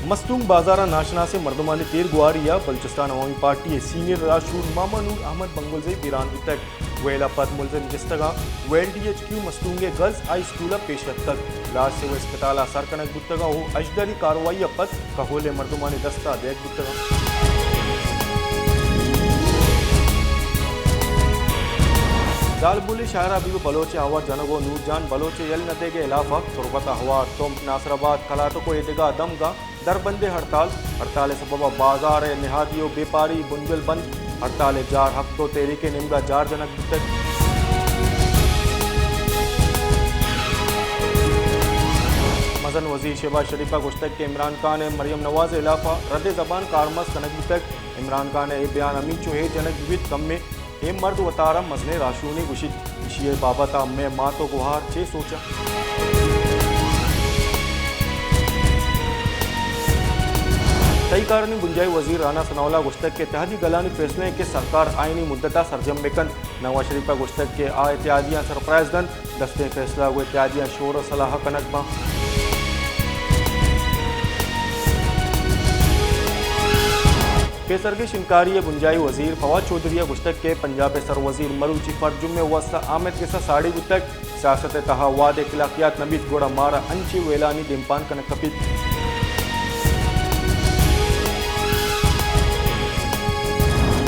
مستونگ بازار ء ناشناسیں مردمانی تیر گواری ء بلوچستان عوامی پارٹی ء سینئر راہشون ماما نور احمد بنگلزئی بیران بوتگ۔ ویل ء پد ملزم جستگاں ویل ڈی ایچ کیو مستونگ ء گرلز ہائی اسکول ء پیش اتکگ۔ لاش سول اسپتال ء سر کنگ بوتگ ء ہژدری کاروائی ء پد کہول ء مردمانی دست ء دیگ بوتگ انت۔ زالبولی شہر ء حبیب بلوچ ء ہوار جنگ ء نور جان بلوچ ء یل نہ دیگ ء ہلاف ء تربت ء ہوار تمپ ناصر آباد کلاتک ء اے دگہ دمگاں دربندیں ہڑتال۔ ہڑتال ء سبب ء بازار ء نہادی ء بیپاری بنجل بند۔ ہڑتال ء جار حق دو تحریک ء نیمگا جار جنگ بوتگ۔ مزن وزیر شہباز شریف ء گوشتگ کہ عمران خان ء مریم نواز ء ہلاف ء رد زبان کارمرز کنگ بوتگ۔ عمران خان ء اے بیان ہمینچو ہیر جنگ بہ بیت کمے اے مرد وتارا مزنیں راہشونے گوشیت۔ ایشی ء بابت ء مئے مات ء گوہار چے سوچ انت؟ تہی کارانی بنجاہی وزیر رانا ثناء اللہ ء گوشتگ کہ اتحادی گلانی فیصلہ انت کہ سرکار آئینی مدت ء سرجم بہ کنت۔ نواز شریف ء گوشتگ کہ آ اتحادیاں سرپرائز دنت، دستیں فیصلہ گوں اتحادیاں شور ء صلاح کنگ باں۔ پیسرگی شنکاری ء بنجاہی وزیر فواد چوہدری ء گوشتگ کہ پنجاب ء سر وزیر مروچی فرد جمعہ ء واستہ آمید گس ء ساڑی بوتگ، سیاست ء تہا وہدے اخلاقیات نہ بیت گڑا مارا انچیں ویلانی دیمپان کنگ کپیت۔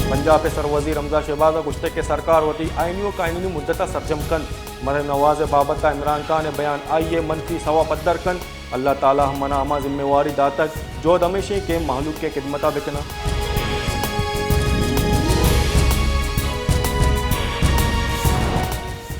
پنجاب ء سر وزیر حمزہ شہباز ء گوشتگ کہ سرکار وتی آئینی و قانونی مدت ء سرجم کنت۔ مریم نواز ء بابت ء عمران خان ء بیان آئی ء منفی سوب پدر کنت۔ اللہ تعالی منا ہما ذمہ واری داتگ، جہد ہمیش انت کہ مہلوک ء خدمت ء بکناں۔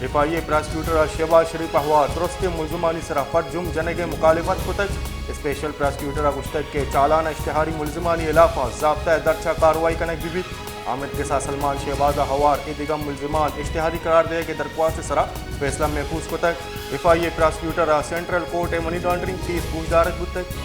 ایف آئی اے پراسیکیوٹر ء شہباز شریف ء ہوار درستیں ملزمانی سرا فرد جرم جنگ ء مخالفت کتگ۔ اسپیشل پراسیکیوٹر ء گوشتگ کہ چالان ء اشتہاری ملزمانی ہلاف ء ضابطہ ء درچ ء کاروائی کنگ بہ بیت۔ آمید گس ء سلمان شہباز ء ہوار اے دگہ ملزمان اشتہاری قرار دیگ ء درخواست ء سرا فیصلہ محفوظ کتگ۔ ایف آئی اے پراسیکیوٹر ء سینٹرل کورٹ ء منی لانڈرنگ کیس گوشدارگ بوتگ۔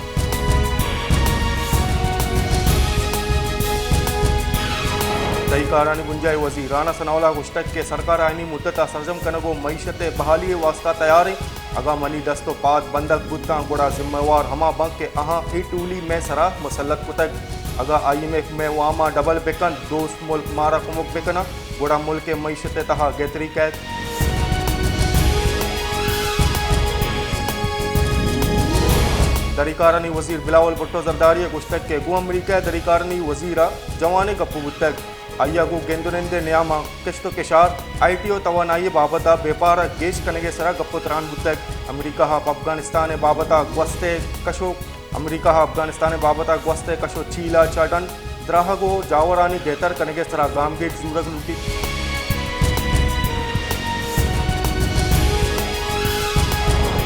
تہی کارانی بنجاہی وزیر رانا ثناء اللہ ء گوشتگ کہ سرکار آئینی مدت ء سرجم کنگ ء معیشت ء بحالی ء واستہ تیار انت۔ اگاں منی دست ء پاد بندگ بوتاں گڑا ذمہ وار ہما بنت کہ آہاں اے ٹولی مئے سرا مسلط کتگ۔ اگاں آئی ایم ایف مئے واماں ڈبل بہ کنت، دوست ملک مارا کمک بہ کناں، گڑا ملک ء معیشت ء تہا گہتری کئیت۔ دری کارانی وزیر بلاول بھٹو زرداری ء گوشتگ کہ گوں امریکہ ء دری کارانی وزیر ء جوانیں گپ بوتگ۔ آئی ء گوں گند ء نند ء نیام ء کشت ء کشار، آئی ٹی ء توانائی ء بابت ء بیپار ء گیش کنگ ء سرا گپ ء تران بوتگ۔ امریکہ ء پہ افغانستان ء بابت ء گوست ء کشوک، امریکہ ء افغانستان ء بابت ء گوست ء کش ء چیل ء چہ ڈن دراہگ ء جاورانی بہتر کنگ ء سرا گامگیج زورگ لوٹیت۔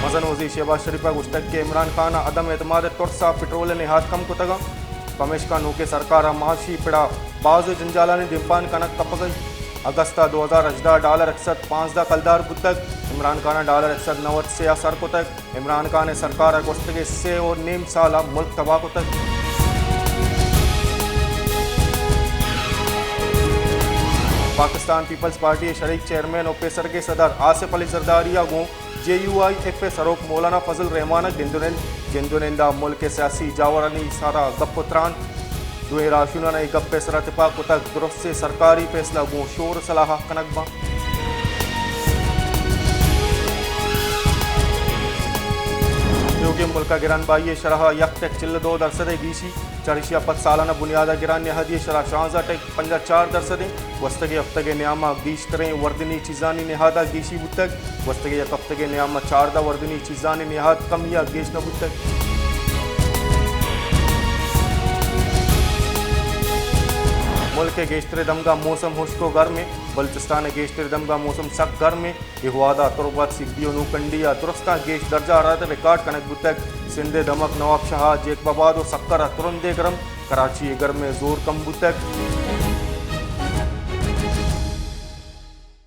مزن وزیر شہباز شریف ء گوشتگ کہ عمران خان ء عدم اعتماد ء ترس ء پٹرول ء نہاد کم کتگ انت، پمیشکا نوکیں سرکار ء معاشی پڑ ء باز جنجالانی دیمپان کنگ کپگ ء انت۔ اگست ء دو ہزار ہژدہ ء ڈالر یک سد پانزدہ کلدار بوتگ، عمران خان ء ڈالر یک سد نود سے ء سر کتگ۔ عمران خان ء سرکار ء گوستگیں سے ء نیم سال ء ملک تباہ کتگ۔ پاکستان پیپلز پارٹی ء شریک چیئرمین ء پیسرگیں صدر آصف علی زرداری ء گوں جے یو آئی ایف ء سروک مولانا فضل الرحمان ء گند ء نند، گند ء نند ء ملک ء سیاسی جاورانی سرا گپ ء تران۔ دوئیں راہشونان ء اے گپ ء سرا تپاک کتگ درستیں سرکاری فیصلہ گوں شور ء صلاح کنگ باں۔ ایوکیں ملک ء گران بہائی ء شرح ء یک ٹک چل ء دو درسد ء گیشی، چریشی ء پد سالانہ بنیاد ء گران نہادی ء شرح شانزدہ ٹک پنجاہ چار درسد انت۔ گوستگیں ہفتگ ء نیام ء گیشتریں وردنی چیزانی نہاد ء گیشی بوتگ۔ گوستگیں یک ہفتگ ء نیام ء چاردہ وردنی چیزانی نہاد کمی ء گیش نہ بوتگ۔ ملک ء گیشتریں دمگاں موسم ہشک ء گرم انت۔ بلوچستان ء گیشتریں دمگاں موسم سک گرم انت۔ اے وہد ء تربت، سبی ء نوکنڈی ء درستاں گیش درجہ حرارت ریکارڈ کنگ بوتگ۔ سندھ ء دمگ نوابشاہ ء جیکب آباد ء سکر ء ترندیں گرم، کراچی ء گرم ء زور کم بوتگ۔